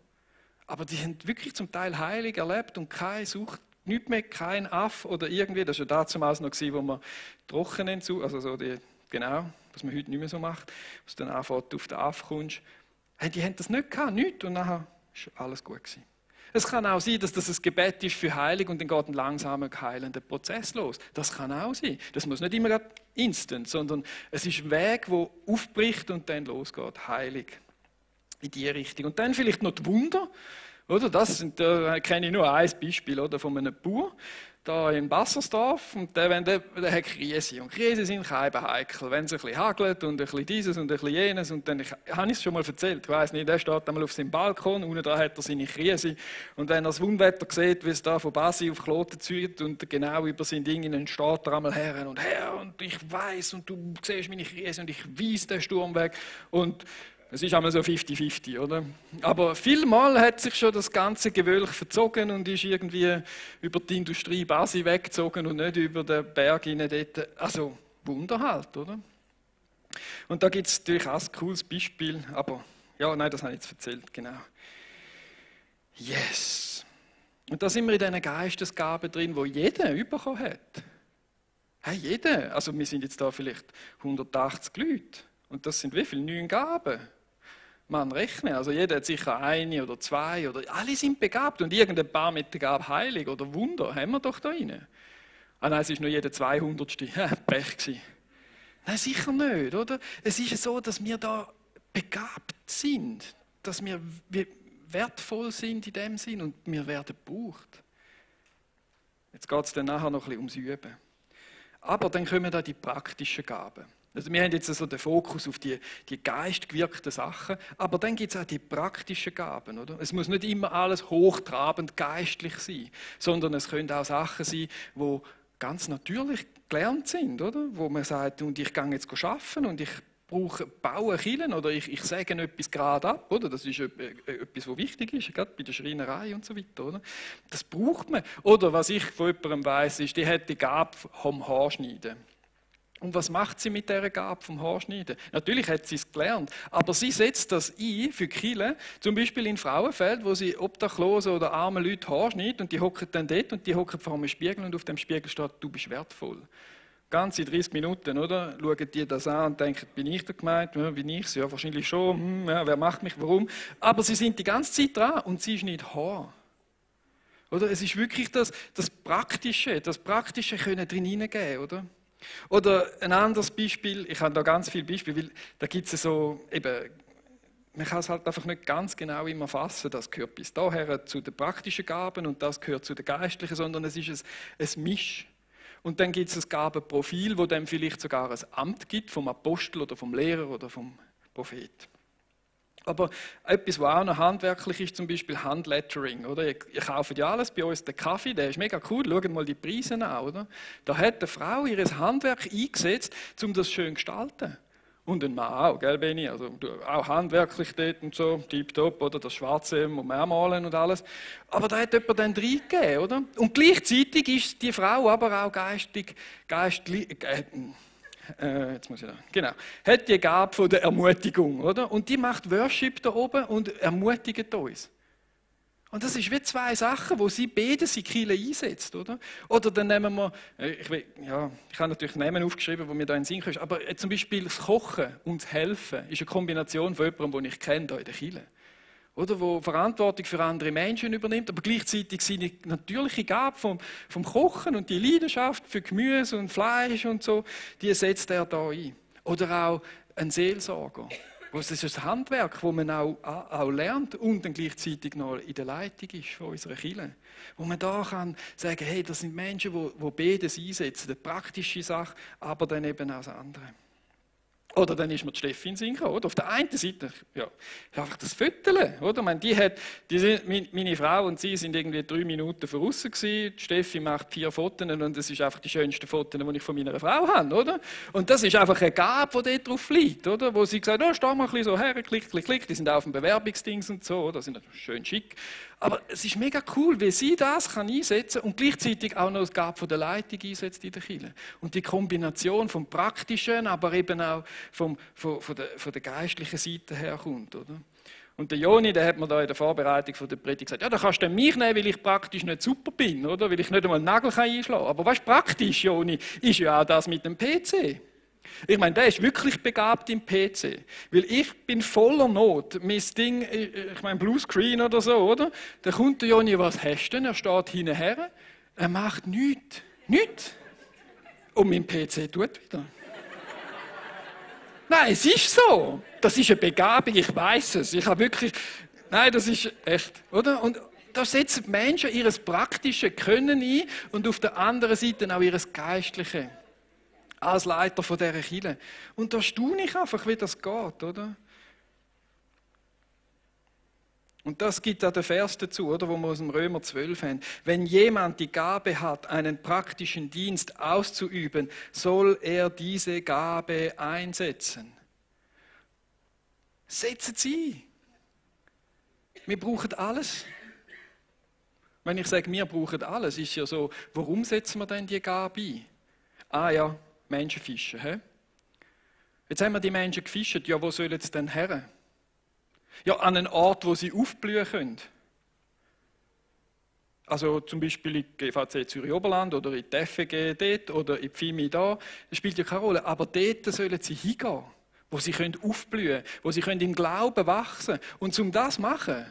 Speaker 1: Aber die haben wirklich zum Teil heilig erlebt und keine Sucht, nichts mehr, kein Aff oder irgendwie. Das war ja damals noch, wo man Trockenentzug, also so die, genau, was man heute nicht mehr so macht, dass du dann einfach auf den Aff kommst. Hey, die haben das nicht gehabt, nichts, und nachher war alles gut gewesen. Es kann auch sein, dass das ein Gebet ist für Heilung und dann geht ein langsamer heilender Prozess los. Das kann auch sein. Das muss nicht immer instant, sondern es ist ein Weg, der aufbricht und dann losgeht. Heilung in die Richtung. Und dann vielleicht noch die Wunder. Oder? Da kenne ich nur ein Beispiel, oder, von einem Bauer da in Bassersdorf. Und der hat Krise. Und Krise sind heikel. Wenn es ein bisschen hagelt und ein bisschen dieses und ein bisschen jenes. Und dann habe ich es schon mal erzählt. Ich weiss nicht, der steht einmal auf seinem Balkon. Unten da hat er seine Krise. Und wenn er das Unwetter sieht, wie es da von Basel auf Kloten zieht und genau über sein Ding, dann steht er einmal her. Und ich weiss und du siehst meine Krise und ich weiss den Sturm weg. Und es ist einmal so 50-50, oder? Aber vielmal hat sich schon das ganze Gewölk verzogen und ist irgendwie über die Industrie Basel weggezogen und nicht über den Berg hinein dort. Also Wunder halt, oder? Und da gibt es natürlich auch ein cooles Beispiel, aber ja, nein, das habe ich jetzt erzählt, genau. Yes! Und da sind wir in diesen Geistesgaben drin, die jeder bekommen hat. Hey, jeder! Also wir sind jetzt da vielleicht 180 Leute. Und das sind wie viele? 9 Gaben. Man rechnen, also jeder hat sicher eine oder 2 oder alle sind begabt und irgendein paar mit der Gabe Heilig oder Wunder haben wir doch da rein. Ah nein, es ist nur jeder 200. Pech gewesen. Nein, sicher nicht, oder? Es ist so, dass wir da begabt sind, dass wir wertvoll sind in dem Sinn und wir werden gebraucht. Jetzt geht es dann nachher noch ein bisschen ums Üben. Aber dann kommen da die praktischen Gaben. Also wir haben jetzt also den Fokus auf die geistgewirkten Sachen, aber dann gibt es auch die praktischen Gaben. Oder? Es muss nicht immer alles hochtrabend geistlich sein, sondern es können auch Sachen sein, die ganz natürlich gelernt sind. Oder? Wo man sagt, und ich gehe jetzt arbeiten und ich baue Kirchen oder ich säge etwas gerade ab. Oder? Das ist etwas, was wichtig ist, gerade bei der Schreinerei und so weiter. Oder? Das braucht man. Oder was ich von jemandem weiss, ist, die hat die Gabe vom Haarschneiden. Und was macht sie mit dieser Gabe vom Haarschneiden? Natürlich hat sie es gelernt, aber sie setzt das ein für Kirchen, zum Beispiel in Frauenfeld, wo sie obdachlose oder arme Leute Haar schneidet und die hocken dann dort und die hocken vor einem Spiegel und auf dem Spiegel steht, du bist wertvoll. Ganze 30 Minuten, oder? Schauen die das an und denken, bin ich da gemeint? Ja, bin ich? Ja, wahrscheinlich schon. Ja, wer macht mich? Warum? Aber sie sind die ganze Zeit dran und sie schneidet Haar. Oder? Es ist wirklich das Praktische können drin hineingeben, oder? Oder ein anderes Beispiel, ich habe da ganz viele Beispiele, weil da gibt es so, eben, man kann es halt einfach nicht ganz genau immer fassen, das gehört bis daher zu den praktischen Gaben und das gehört zu den geistlichen, sondern es ist ein Misch. Und dann gibt es ein Gabenprofil, wo dann vielleicht sogar ein Amt gibt, vom Apostel oder vom Lehrer oder vom Prophet. Aber etwas, was auch noch handwerklich ist, zum Beispiel Handlettering. Oder? Ihr kauft ja alles bei uns, den Kaffee, der ist mega cool, schaut mal die Preise an. Oder? Da hat eine Frau ihr Handwerk eingesetzt, um das schön zu gestalten. Und ein Mann auch, gell, Benni? Also auch handwerklich dort und so, tipptopp, oder? Das Schwarze und mehrmalen und alles. Aber da hat jemand dann reingegeben, oder? Und gleichzeitig ist die Frau aber auch geistlich, jetzt muss ich da, genau, hat die Gabe von der Ermutigung, oder? Und die macht Worship da oben und ermutigt uns. Und das ist wie zwei Sachen, wo sie beide sie Kirche einsetzt, oder? Oder dann nehmen wir, ich habe natürlich Namen aufgeschrieben, wo mir da in den Sinn kommt, aber zum Beispiel das Kochen und das Helfen ist eine Kombination von jemandem, den ich kenne, hier in der Kirche. Oder, wo Verantwortung für andere Menschen übernimmt, aber gleichzeitig seine natürliche Gabe vom Kochen und die Leidenschaft für Gemüse und Fleisch und so, die setzt er da ein. Oder auch ein Seelsorger. Das ist ein Handwerk, das man auch lernt und dann gleichzeitig noch in der Leitung ist von unserer Kirche. Wo man da kann sagen, hey, das sind Menschen, die beides einsetzen, die praktische Sache, aber dann eben auch das andere. Oder dann ist mir die Steffi in den Sinn gekommen, oder? Auf der einen Seite, ja, einfach das Fötteln, oder? Ich meine, meine Frau und sie sind irgendwie 3 Minuten voraus gewesen. Die Steffi macht 4 Fotos und das ist einfach die schönsten Fotos, die ich von meiner Frau habe, oder? Und das ist einfach eine Gabe, die dort drauf liegt, oder? Wo sie gesagt hat, steh mal ein bisschen so her, klick, klick, klick. Die sind auch auf dem Bewerbungsdings und so, oder? Das sind schön schick. Aber es ist mega cool, wie sie das einsetzen kann und gleichzeitig auch noch die Gabe der Leitung einsetzt in der Kirche. Und die Kombination vom Praktischen, aber eben auch von der geistlichen Seite herkommt. Oder? Und der Joni, der hat mir da in der Vorbereitung von der Predigt gesagt, ja, da kannst du mich nehmen, weil ich praktisch nicht super bin, oder? Weil ich nicht einmal einen Nagel einschlagen kann. Aber was praktisch, Joni, ist ja auch das mit dem PC. Ich meine, der ist wirklich begabt im PC. Weil ich bin voller Not. Mein Ding, ich meine Bluescreen oder so, oder? Da kommt der Joni, was hast du denn? Er steht hinterher, er macht nichts. Nichts. Und mein PC tut wieder. Nein, es ist so. Das ist eine Begabung, ich weiß es. Ich habe wirklich, nein, das ist echt, oder? Und da setzen die Menschen ihr praktisches Können ein und auf der anderen Seite auch ihr geistliches. Als Leiter von dieser Kirche. Und da staune ich einfach, wie das geht, oder? Und das gibt auch den Vers dazu, oder, wo wir aus dem Römer 12 haben. Wenn jemand die Gabe hat, einen praktischen Dienst auszuüben, soll er diese Gabe einsetzen. Setzen Sie ein. Wir brauchen alles. Wenn ich sage, wir brauchen alles, ist ja so, warum setzen wir denn die Gabe ein? Ah ja, Menschen fischen. He? Jetzt haben wir die Menschen gefischt, ja, wo sollen sie denn her? Ja, an einen Ort, wo sie aufblühen können. Also zum Beispiel in GVC Zürich-Oberland oder in die FEG dort oder in die FIMI da, das spielt ja keine Rolle. Aber dort sollen sie hingehen, wo sie aufblühen können, wo sie im Glauben wachsen können. Und um das zu machen,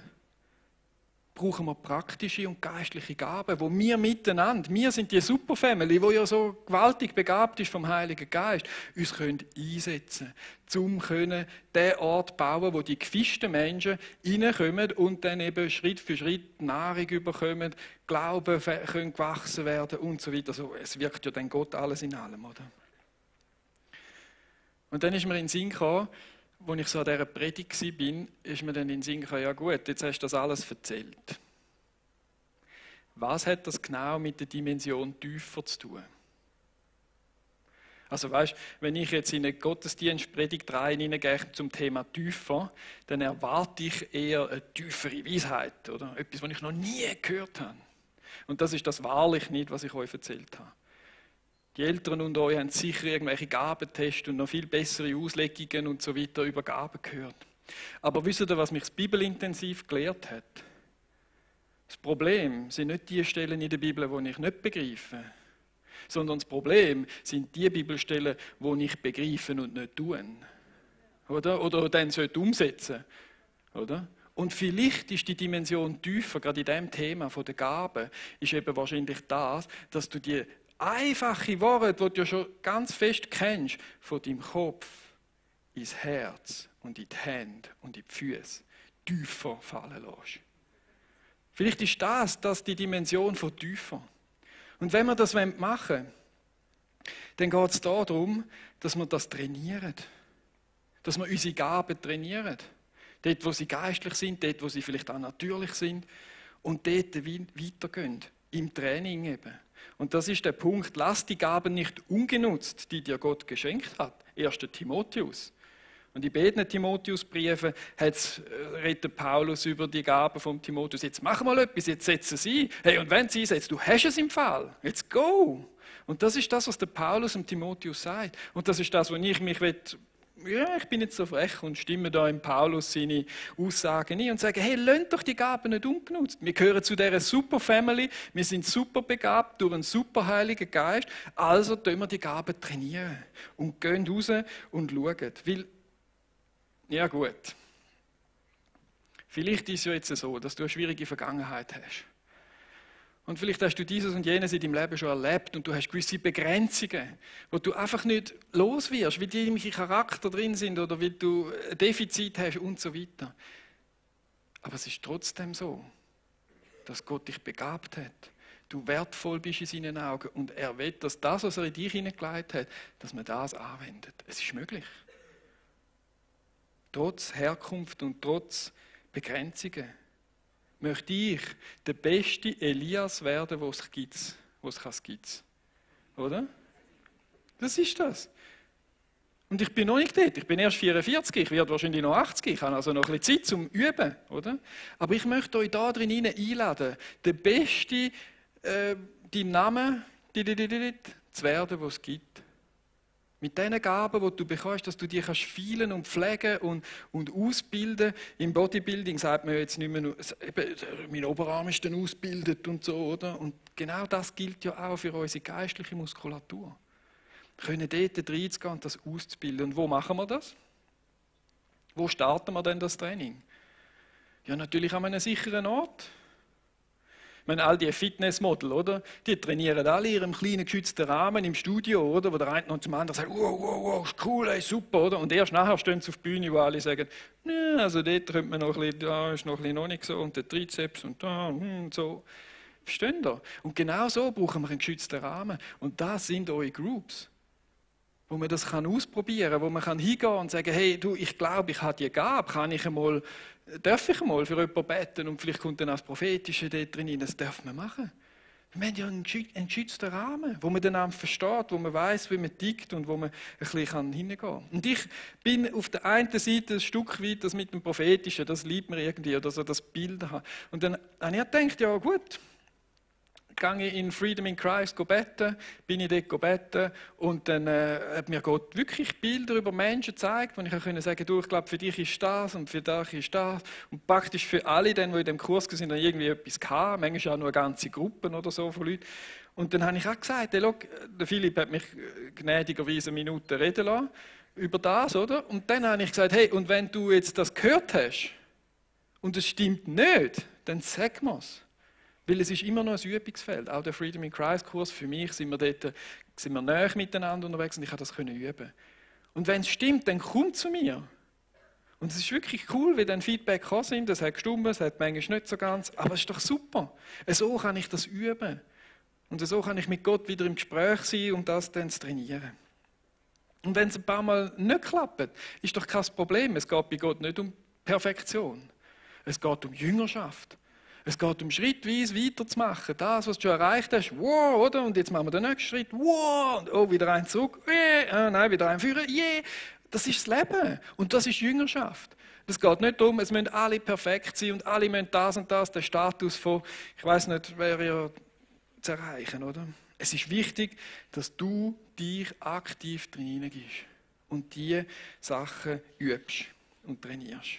Speaker 1: brauchen wir praktische und geistliche Gaben, wo wir miteinander, wir sind die Superfamily, die ja so gewaltig begabt ist vom Heiligen Geist, uns können einsetzen können, um den Ort bauen, wo die gefischten Menschen reinkommen und dann eben Schritt für Schritt Nahrung bekommen, Glauben können gewachsen werden und so weiter. Also, es wirkt ja dann Gott alles in allem, oder? Und dann ist mir in den Sinn gekommen, als ich so an dieser Predigt war, ist mir dann in den Sinn gekommen, ja gut, jetzt hast du das alles erzählt. Was hat das genau mit der Dimension tiefer zu tun? Also weißt, wenn ich jetzt in eine Gottesdienstpredigt reingehe zum Thema tiefer, dann erwarte ich eher eine tiefere Weisheit, oder? Etwas, was ich noch nie gehört habe. Und das ist das wahrlich nicht, was ich euch erzählt habe. Die Älteren unter euch haben sicher irgendwelche Gabentests und noch viel bessere Auslegungen und so weiter über Gaben gehört. Aber wisst ihr, was mich das Bibelintensiv gelehrt hat? Das Problem sind nicht die Stellen in der Bibel, die ich nicht begreife, sondern das Problem sind die Bibelstellen, die ich begreife und nicht tun. Oder dann umsetzen sollte. Und vielleicht ist die Dimension tiefer, gerade in diesem Thema der Gaben, ist eben wahrscheinlich das, dass du die einfache Worte, die du ja schon ganz fest kennst, von deinem Kopf ins Herz und in die Hände und in die Füße tiefer fallen lässt. Vielleicht ist das die Dimension von tiefer. Und wenn wir das machen wollen, dann geht es darum, dass wir das trainieren. Dass wir unsere Gaben trainieren. Dort, wo sie geistlich sind, dort, wo sie vielleicht auch natürlich sind. Und dort weitergehen. Im Training eben. Und das ist der Punkt. Lass die Gaben nicht ungenutzt, die dir Gott geschenkt hat. 1. Timotheus. Und in beiden Timotheusbriefen redet Paulus über die Gaben von Timotheus. Jetzt mach mal etwas, jetzt setz es ein. Hey, und wenn sie einsetzt, du hast es im Fall. Jetzt go! Und das ist das, was der Paulus dem Timotheus sagt. Und das ist das, wo ich mich ich bin jetzt so frech und stimme da im Paulus seine Aussagen ein und sage, hey, lasst doch die Gaben nicht ungenutzt. Wir gehören zu dieser super Family, wir sind super begabt durch einen super Heiligen Geist, also tun wir die Gaben trainieren und gehen raus und schauen. Weil, ja gut, vielleicht ist es ja jetzt so, dass du eine schwierige Vergangenheit hast. Und vielleicht hast du dieses und jenes in deinem Leben schon erlebt und du hast gewisse Begrenzungen, wo du einfach nicht los wirst, weil die irgendwelche Charakter drin sind oder weil du ein Defizit hast und so weiter. Aber es ist trotzdem so, dass Gott dich begabt hat. Du wertvoll bist in seinen Augen und er will, dass das, was er in dich hineingelegt hat, dass man das anwendet. Es ist möglich. Trotz Herkunft und trotz Begrenzungen. Möchte ich der beste Elias werden, was es gibt. Oder? Das ist das. Und ich bin noch nicht dort. Ich bin erst 44, ich werde wahrscheinlich noch 80. Ich habe also noch ein bisschen Zeit zum Üben. Oder? Aber ich möchte euch da drin einladen, der beste, deinen Namen zu werden, was es gibt. Mit diesen Gaben, die du bekommst, dass du die kannst feilen und pflegen und ausbilden. Im Bodybuilding sagt man jetzt nicht mehr nur, mein Oberarm ist dann ausgebildet und so, oder? Und genau das gilt ja auch für unsere geistliche Muskulatur. Wir können dort reinzugehen und das auszubilden. Und wo machen wir das? Wo starten wir denn das Training? Ja, natürlich an einem sicheren Ort. Ich meine, all die Fitnessmodel, oder? Die trainieren alle in ihrem kleinen geschützten Rahmen im Studio, oder? Wo der eine noch zum anderen sagt, wow, ist cool, ey, super, oder? Und erst nachher stehen sie auf der Bühne, wo alle sagen, ja, also dort könnte man noch ein bisschen, da ist noch ein bisschen noch nicht so, und der Trizeps und da, und so. Verstehen ihr? Und genau so brauchen wir einen geschützten Rahmen. Und das sind eure Groups, wo man das ausprobieren kann, wo man hingehen und sagen, hey, du, ich glaube, ich habe die Gabe, darf ich einmal für jemanden beten und vielleicht kommt dann auch das Prophetische dort drin, das darf man machen. Wir haben ja einen geschützten Rahmen, wo man dann versteht, wo man weiß, wie man tickt und wo man ein bisschen hingehen kann. Und ich bin auf der einen Seite ein Stück weit, das mit dem Prophetischen, das liebt mir irgendwie, oder so das Bild haben. Und dann habe ich gedacht, ja gut, gehe ich in Freedom in Christ beten, bin ich dort beten und dann hat mir Gott wirklich Bilder über Menschen gezeigt, wo ich auch sagen konnte, du, ich glaube, für dich ist das und für dich ist das. Und praktisch für alle, die in dem Kurs waren, irgendwie etwas gehabt, manchmal auch nur ganze Gruppen oder so von Leuten. Und dann habe ich auch gesagt, hey, schau, der Philipp hat mich gnädigerweise eine Minute reden lassen über das, oder? Und dann habe ich gesagt, hey, und wenn du jetzt das gehört hast und es stimmt nicht, dann sag mir's. Weil es ist immer noch ein Übungsfeld. Auch der Freedom in Christ Kurs, für mich sind wir näher miteinander unterwegs und ich konnte das üben. Und wenn es stimmt, dann kommt zu mir. Und es ist wirklich cool, wie dann Feedback gekommen sind. Es hat gestimmt, es hat manchmal nicht so ganz, aber es ist doch super. So kann ich das üben. Und so kann ich mit Gott wieder im Gespräch sein, um das dann zu trainieren. Und wenn es ein paar Mal nicht klappt, ist doch kein Problem. Es geht bei Gott nicht um Perfektion. Es geht um Jüngerschaft. Es geht um schrittweise weiterzumachen. Das, was du schon erreicht hast, wow, oder? Und jetzt machen wir den nächsten Schritt, wow, und oh, wieder einen zurück, nein, wieder einen führen, yeah. Das ist das Leben und das ist Jüngerschaft. Es geht nicht darum, es müssen alle perfekt sein und alle müssen das und das, den Status von, ich weiß nicht, wer ja zu erreichen, oder? Es ist wichtig, dass du dich aktiv drin hineingehst und diese Sachen übst und trainierst.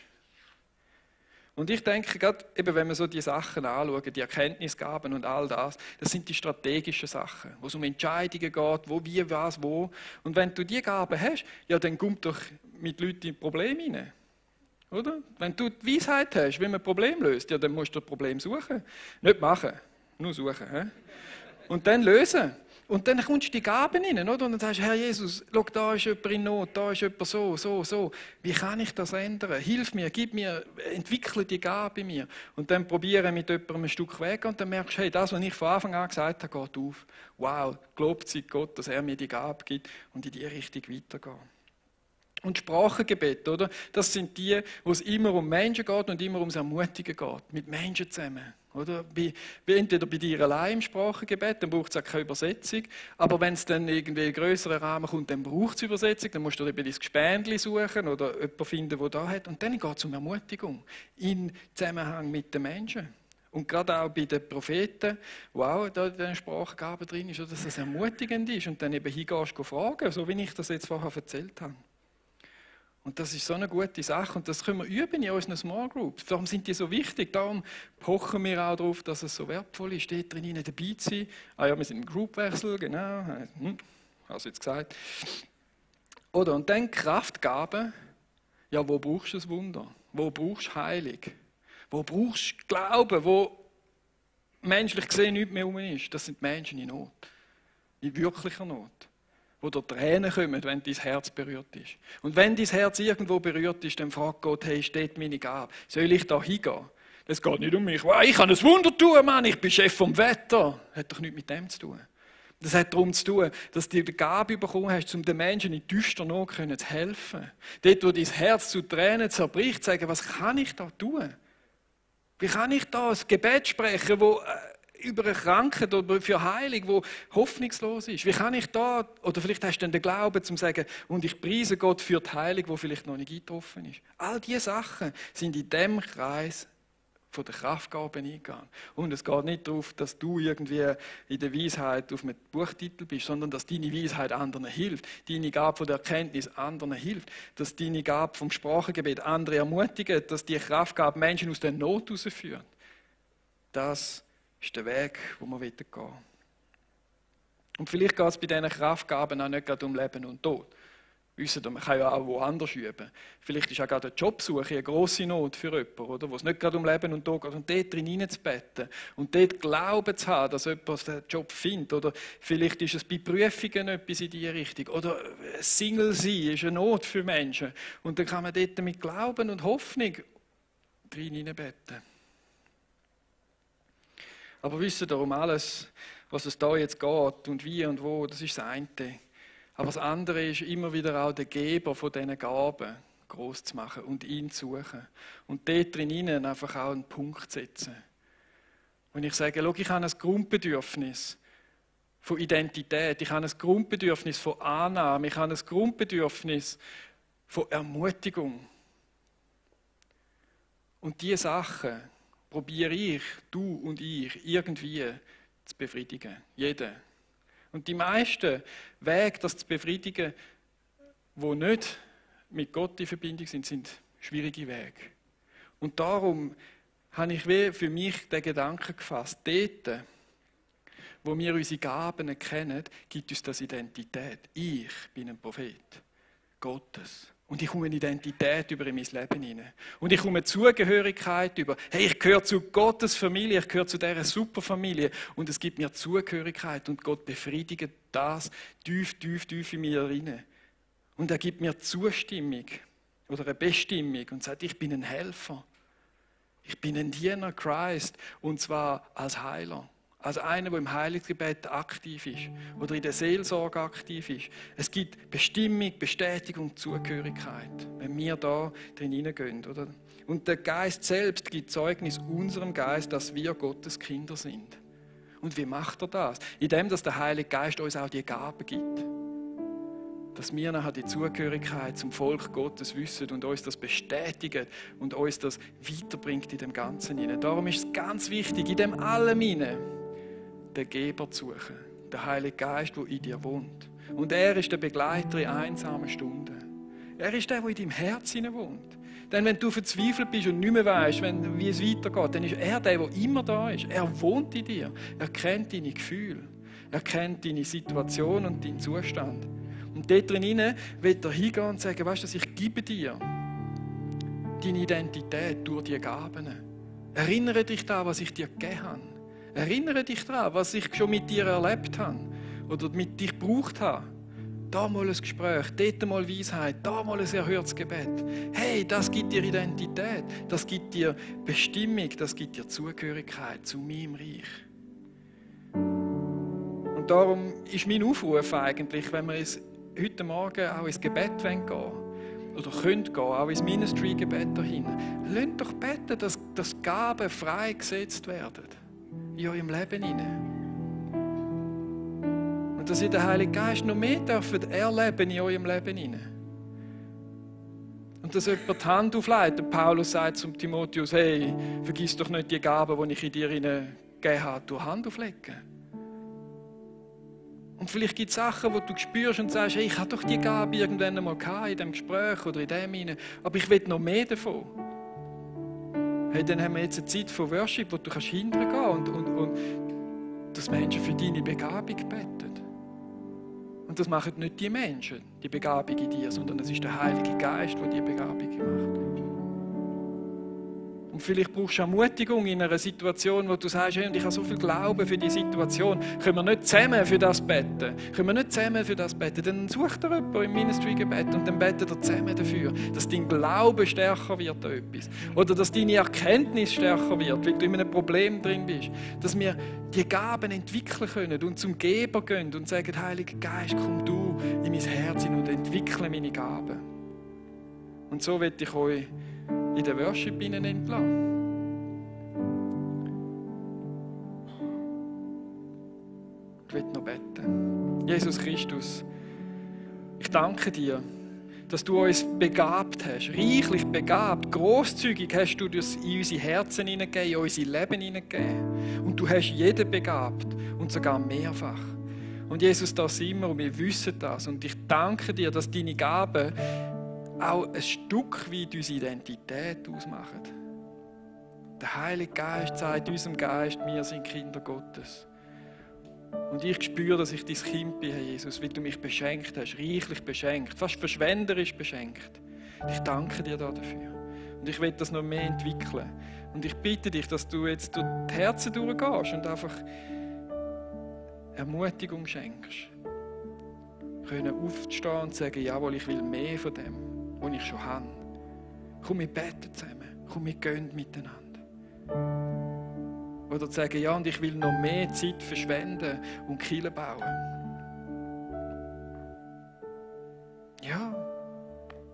Speaker 1: Und ich denke, gerade eben, wenn wir so die Sachen anschauen, die Erkenntnisgaben und all das, das sind die strategischen Sachen, wo es um Entscheidungen geht, wo, wie, was, wo. Und wenn du die Gaben hast, ja, dann komm doch mit Leuten in Probleme hinein. Oder? Wenn du die Weisheit hast, wie man ein Problem löst, ja, dann musst du das Problem suchen. Nicht machen, nur suchen. He? Und dann lösen. Und dann kommst du die Gaben rein, oder? Und dann sagst du, Herr Jesus, schau, da ist jemand in Not, da ist jemand so. Wie kann ich das ändern? Hilf mir, entwickle die Gabe in mir. Und dann probiere mit jemandem ein Stück weg und dann merkst du, hey, das, was ich von Anfang an gesagt habe, geht auf. Wow, gelobt sei Gott, dass er mir die Gabe gibt und in die Richtung weitergehen. Und Sprachengebet, oder? Das sind die, wo es immer um Menschen geht und immer ums Ermutigen geht. Mit Menschen zusammen. Oder? Entweder bei dir allein im Sprachengebet, dann braucht es auch keine Übersetzung. Aber wenn es dann irgendwie in grösseren Rahmen kommt, dann braucht es Übersetzung. Dann musst du eben dein Gespendli suchen oder jemanden finden, der da hat. Und dann geht es um Ermutigung. In Zusammenhang mit den Menschen. Und gerade auch bei den Propheten, wo auch da in den Sprachgaben drin ist, dass das ermutigend ist. Und dann eben hingehst du fragen, so wie ich das jetzt vorher erzählt habe. Und das ist so eine gute Sache und das können wir üben in unseren Small Groups. Darum sind die so wichtig, darum pochen wir auch darauf, dass es so wertvoll ist, dort drin dabei zu sein. Ah ja, wir sind im Groupwechsel, genau, hast du jetzt gesagt. Oder, und dann Kraftgaben, ja, wo brauchst du das Wunder? Wo brauchst du Heilung? Wo brauchst du Glauben, wo menschlich gesehen nichts mehr rum ist? Das sind Menschen in Not, in wirklicher Not. Wo da Tränen kommen, wenn dein Herz berührt ist. Und wenn dein Herz irgendwo berührt ist, dann fragt Gott, hey, steht meine Gabe? Soll ich da hingehen? Das geht nicht um mich. Wow, ich kann ein Wunder tun, Mann, ich bin Chef vom Wetter. Das hat doch nichts mit dem zu tun. Das hat darum zu tun, dass du die Gabe bekommen hast, um den Menschen in düster Not zu helfen. Dort, wo dein Herz zu Tränen zerbricht, sagen, was kann ich da tun? Wie kann ich da ein Gebet sprechen, wo über eine Krankheit oder für Heilung, wo hoffnungslos ist. Wie kann ich da, oder vielleicht hast du dann den Glauben, zum sagen, und ich preise Gott für die Heilung, die vielleicht noch nicht eingetroffen ist. All diese Sachen sind in dem Kreis von der Kraftgaben eingegangen. Und es geht nicht darauf, dass du irgendwie in der Weisheit auf einem Buchtitel bist, sondern dass deine Weisheit anderen hilft, deine Gabe von der Erkenntnis anderen hilft, dass deine Gabe vom Sprachengebet andere ermutigt, dass die Kraftgabe Menschen aus der Not herausführt. Das ist der Weg, wo wir gehen wollen. Und vielleicht geht es bei diesen Kraftgaben auch nicht gerade um Leben und Tod. Wissen Sie, man kann ja auch woanders üben. Vielleicht ist auch gerade eine Jobsuche eine grosse Not für jemanden, oder? Wo es nicht gerade um Leben und Tod geht. Und dort drin hineinzubeten und dort Glauben zu haben, dass jemand den Job findet. Oder vielleicht ist es bei Prüfungen etwas in diese Richtung. Oder Single sein ist eine Not für Menschen. Und dann kann man dort mit Glauben und Hoffnung drin hineinbeten. Aber wissen Sie, um alles, was es da jetzt geht und wie und wo, das ist das eine. Aber das andere ist immer wieder auch der Geber von diesen Gaben gross zu machen und ihn zu suchen. Und dort drinnen einfach auch einen Punkt zu setzen. Und ich sage, schau, ich habe ein Grundbedürfnis von Identität, ich habe ein Grundbedürfnis von Annahme, ich habe ein Grundbedürfnis von Ermutigung. Und diese Sachen probiere ich, du und ich, irgendwie zu befriedigen. Jeder. Und die meisten Wege, das zu befriedigen, die nicht mit Gott in Verbindung sind, sind schwierige Wege. Und darum habe ich für mich den Gedanken gefasst, dort, wo wir unsere Gaben erkennen, gibt uns das Identität. Ich bin ein Prophet Gottes. Und ich komme eine Identität über in mein Leben hinein. Und ich komme eine Zugehörigkeit über. Hey, ich gehöre zu Gottes Familie, ich gehöre zu dieser Superfamilie. Und es gibt mir Zugehörigkeit und Gott befriedigt das tief, tief, tief in mir hinein. Und er gibt mir Zustimmung oder eine Bestimmung und sagt, ich bin ein Helfer. Ich bin ein Diener Christ und zwar als Heiler. Als einer, der im Heilungsgebet aktiv ist oder in der Seelsorge aktiv ist. Es gibt Bestimmung, Bestätigung, Zugehörigkeit, wenn wir da drin hineingehen. Oder? Und der Geist selbst gibt Zeugnis unserem Geist, dass wir Gottes Kinder sind. Und wie macht er das? Indem, dass der Heilige Geist uns auch die Gaben gibt. Dass wir nachher die Zugehörigkeit zum Volk Gottes wissen und uns das bestätigt und uns das weiterbringt in dem Ganzen hinein. Darum ist es ganz wichtig, in dem allem hinein den Geber zu suchen, der Heilige Geist, der in dir wohnt. Und er ist der Begleiter in einsamen Stunden. Er ist der, der in deinem Herz wohnt. Denn wenn du verzweifelt bist und nicht mehr weißt, wie es weitergeht, dann ist er der immer da ist. Er wohnt in dir. Er kennt deine Gefühle. Er kennt deine Situation und deinen Zustand. Und dort drin wird er hingehen und sagen, weißt du, ich gebe dir deine Identität durch die Gaben. Erinnere dich daran, was ich dir gegeben habe. Erinnere dich daran, was ich schon mit dir erlebt habe oder mit dich gebraucht habe. Da mal ein Gespräch, dort mal Weisheit, da mal ein erhörtes Gebet. Hey, das gibt dir Identität, das gibt dir Bestimmung, das gibt dir Zugehörigkeit zu meinem Reich. Und darum ist mein Aufruf eigentlich, wenn wir heute Morgen auch ins Gebet gehen wollen, oder könnt gehen, auch ins Ministry-Gebet dahin. Lasst doch beten, dass Gaben freigesetzt werden in eurem Leben hinein. Und dass ihr den Heiligen Geist noch mehr erleben in eurem Leben hinein. Und dass jemand die Hand auflegt. Und Paulus sagt zum Timotheus, hey, vergiss doch nicht die Gaben, die ich in dir gegeben habe, durch Hand auflegen. Und vielleicht gibt es Sachen, die du spürst und sagst, hey, ich hatte doch die Gabe irgendwann einmal in diesem Gespräch oder in dem hinein, aber ich will noch mehr davon. Hey, dann haben wir jetzt eine Zeit von Worship, wo du hingehen kannst und dass Menschen für deine Begabung beten. Und das machen nicht die Menschen, die Begabung in dir, sondern es ist der Heilige Geist, der die Begabung macht. Und vielleicht brauchst du Ermutigung in einer Situation, wo du sagst, hey, und ich habe so viel Glauben für die Situation. Können wir nicht zusammen für das beten? Dann such dir jemanden im Ministry-Gebet und dann betet er zusammen dafür, dass dein Glaube stärker wird an etwas. Oder dass deine Erkenntnis stärker wird, weil du in einem Problem drin bist. Dass wir die Gaben entwickeln können und zum Geber gehen und sagen, Heiliger Geist, komm du in mein Herz hin und entwickle meine Gaben. Und so will ich euch in den Worship entlassen. Ich will noch beten. Jesus Christus, ich danke dir, dass du uns begabt hast, reichlich begabt, grosszügig hast du das in unsere Herzen hineingegeben, in unser Leben hineingegeben. Und du hast jeden begabt und sogar mehrfach. Und Jesus, da sind wir und wir wissen das. Und ich danke dir, dass deine Gaben auch ein Stück weit unsere Identität ausmachen. Der Heilige Geist sagt unserem Geist, wir sind Kinder Gottes. Und ich spüre, dass ich dein Kind bin, Herr Jesus, weil du mich beschenkt hast, reichlich beschenkt, fast verschwenderisch beschenkt. Ich danke dir dafür. Und ich will das noch mehr entwickeln. Und ich bitte dich, dass du jetzt durch die Herzen durchgehst und einfach Ermutigung schenkst. Können aufstehen und sagen, jawohl, ich will mehr von dem, was ich schon habe. Komm, wir beten zusammen. Komm, wir gehen miteinander. Oder zu sagen, ja, und ich will noch mehr Zeit verschwenden und Kirchen bauen. Ja,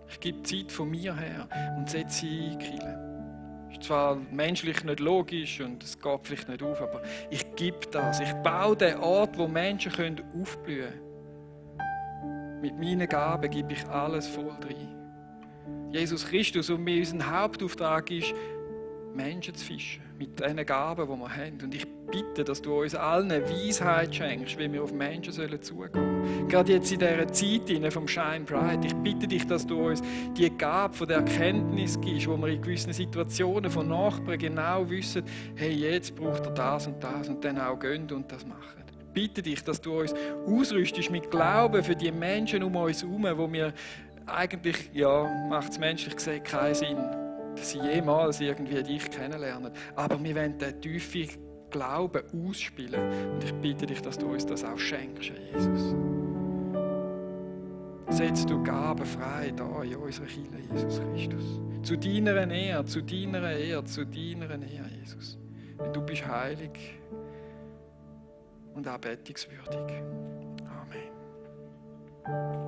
Speaker 1: ich gebe Zeit von mir her und setze sie in Kirchen. Ist zwar menschlich nicht logisch und es geht vielleicht nicht auf, aber ich gebe das. Ich baue den Ort, wo Menschen aufblühen können. Mit meinen Gaben gebe ich alles voll rein. Jesus Christus, und unser Hauptauftrag ist, Menschen zu fischen, mit den Gaben, die wir haben. Und ich bitte, dass du uns allen Weisheit schenkst, wie wir auf Menschen zugehen sollen. Gerade jetzt in dieser Zeit vom Shine Bright. Ich bitte dich, dass du uns die Gabe von der Erkenntnis gibst, wo wir in gewissen Situationen von Nachbarn genau wissen, hey, jetzt braucht er das und dann auch gehen und das machen. Ich bitte dich, dass du uns ausrüstest mit Glauben für die Menschen um uns herum, wo wir eigentlich, ja, macht es menschlich gesehen keinen Sinn, dass sie jemals irgendwie dich kennenlernen. Aber wir wollen den tiefen Glauben ausspielen. Und ich bitte dich, dass du uns das auch schenkst, Jesus. Setz du Gaben frei da in unserer Kirche, Jesus Christus. Zu deiner Ehre, zu deiner Ehre, zu deiner Ehre, Jesus. Denn du bist heilig und anbetungswürdig. Amen.